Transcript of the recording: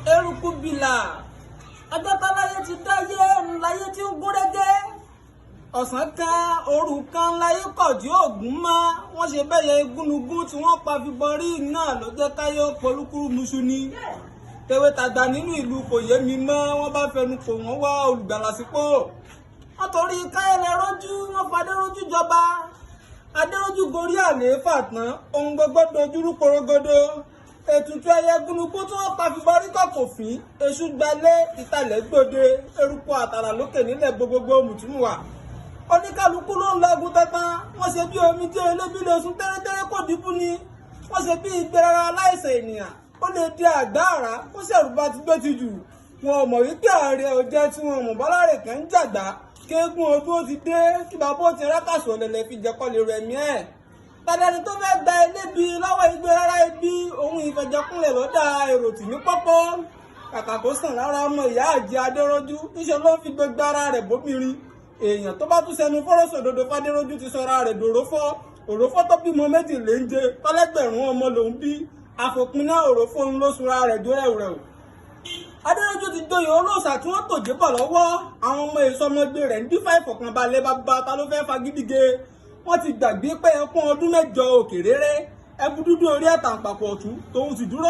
Eruku bìlà ọjọ́ táláyé ti dáyé ńláyé tí ń gúnrégé. Ọ̀sán kan òru kan láyé kọ̀dí ògún mọ́. Wọ́n ṣe bẹ́yẹ igúnnugún tí wọ́n pa fi bọrí náà ló jẹ́ káyé ó polúkúrú muṣu ni. Tewé tàgbà nínú ìlú kò yé mi mọ́. Wọ́n bá fẹnu kò wọ́n wá olùgbàlà sípò. Wọ́n torí káyẹ̀lẹ̀ rójú, wọ́n fadé rójú jọba. Adérójú gorí àlééfà tán, ohun gbogbo dojúrú porogodo. Ètùtù ẹyẹ gúnugún tí wọ́n pa fi bọrí kọ̀ kò fín. Èṣù gbalé ìtàlẹ̀ gbòde, eruku àtàrà lókè nílẹ̀ gbogbogbò mùtúmùwà. Oníkálukú ló ń lọgun tantan. Wọ́n ṣe bí omi tí elébi lè sun tẹ́rẹ́tẹ́rẹ́ kò dínkù ni. Wọ́n ṣe bí ìgbéra aláìsàn ènìyàn ó lè di àgbáàrá kó ṣẹ̀rù bá ti gbé ti jù. Wọn ò mọ̀ wípé ààrẹ ọjẹ́ tí wọn mọ̀ bọ́láre kan ń jàgbá kéégún ọdún ó ti dé kí bàbá ó ti rákàsọ̀ lẹ̀lẹ̀ fi jẹ́kọ́ lè rẹ̀ mí ẹ̀. Tàdéni tó fẹ́ gba elébi lọ́wọ́ igbe rárá ibi òun ìfẹ̀jẹ̀kúnlẹ̀ lọ́dà èrò tì ní pọ́pọ́. Kàkà kó sàn lára ọmọ ìyá àjẹ Adéròjú, níṣẹ́ ló ń fi gbogbo ara rẹ̀ bóbìnrin. Èèyàn tó bá tún sẹnu fọ́rọ́sọ̀dodo fàdéròjú ti sọra rẹ̀ dòrófọ́. Òrófọ́ tó bímọ méjì léńjẹ tọ́lẹ́gbẹ̀rún ọmọ lòún bí. Àfòpin náà òrófó ń ló sunra rẹ̀ dórẹ̀wrẹ̀wò. Adéròjú ti joyè olóòṣà tí wọ́n tòjé bọ̀ lọ́wọ́. Àwọn ọmọ ìsọmọgbé rẹ̀ ń dífá ìfọ̀kànbalẹ̀ bàbá ta ló fẹ́ fagídíge. Wọ́n ti gbàgbé pé ẹkún ọdún 8 òkèrèrè ẹbú dúdú orí ẹ̀tàǹpàpọ̀ ọ̀tún tòun sì dúró.